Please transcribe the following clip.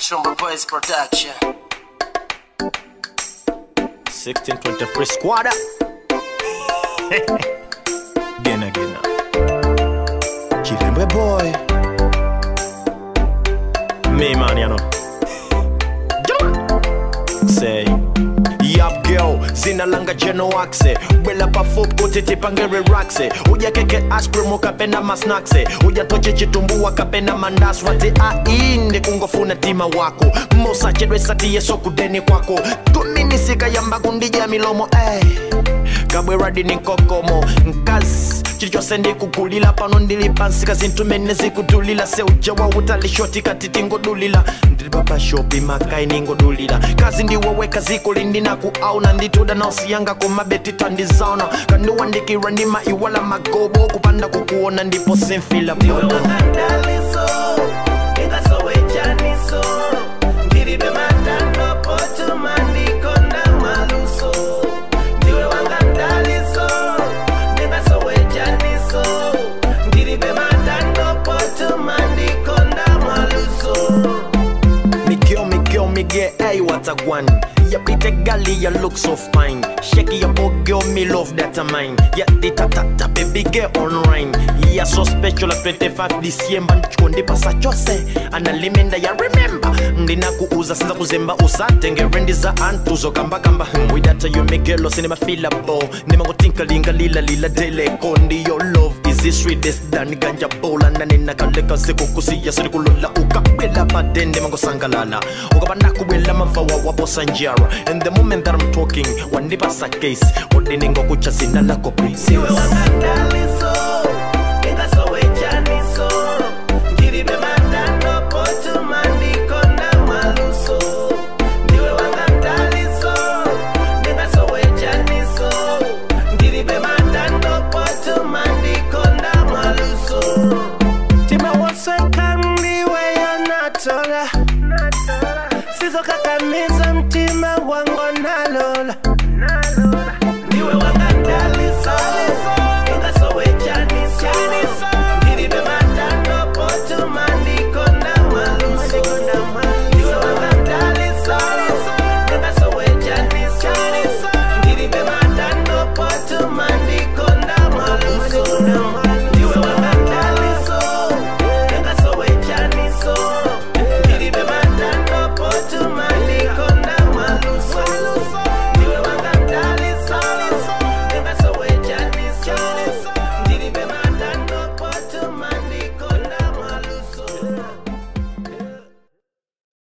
Chumba Boys Production. 1623 squad. Gena gena. Chilembwe boy. Me man, you know. Say. Yup girl, zina langa jeno axe. Bwela pafup kuti tipangere raxe. Uja keke ice cream ukapenda masnacks. Uja toche chitumbua kapena mandas. Wati ainde kungofuna tima wako. Musa chedwe sati yeso kudeni kwako. Tuminisika yamba kundija milomo eh. Kabweradi ni kokomo nkazi chilichose kukulila pano ndili pansi kazintumene zikudulila seujawa utalishoti kati tingodulila ndili papa shopi makai ningodulila kazi ndiweweka zikulindi na kuauna ndituda na usiyanga kumabeti tandizaona kandiwandikira ndima iwala magobo kupanda kukuona ndipo simfila bobo. Get hey, what a one. Ya pretty galley, you look so fine. Shake your body, girl, me love that mine. Yeah, the ta ta ta, baby girl online. Yeah, so special at 25 December. Chikondi pasa chose, analimenda ya remember. Ndina kuuza sinza kuzemba usatenge rendi za antuzo kamba kamba. Without you me girl, sinema feel a bo. Nima gotinka linga lila lila dele kondi. Your love is the sweetest than ganja bola. Nanina kaleka sikukusiya sirikulola ukabela padende mangosangalala. Ukabanda kubela mafawa wabosa njara. And the moment that I'm talking, wandipasa case. Odiningo kucha zina lako please. Siwe wakandaliso, ingasowe janiso. Ndiribe matando potu mandiko na maluso. Ndiwe wakandaliso, ingasowe janiso. Ndiribe matando potu mandiko na maluso. Tima wasweka mliwe yanatola. Sizo kakamiza mtima wango nalola.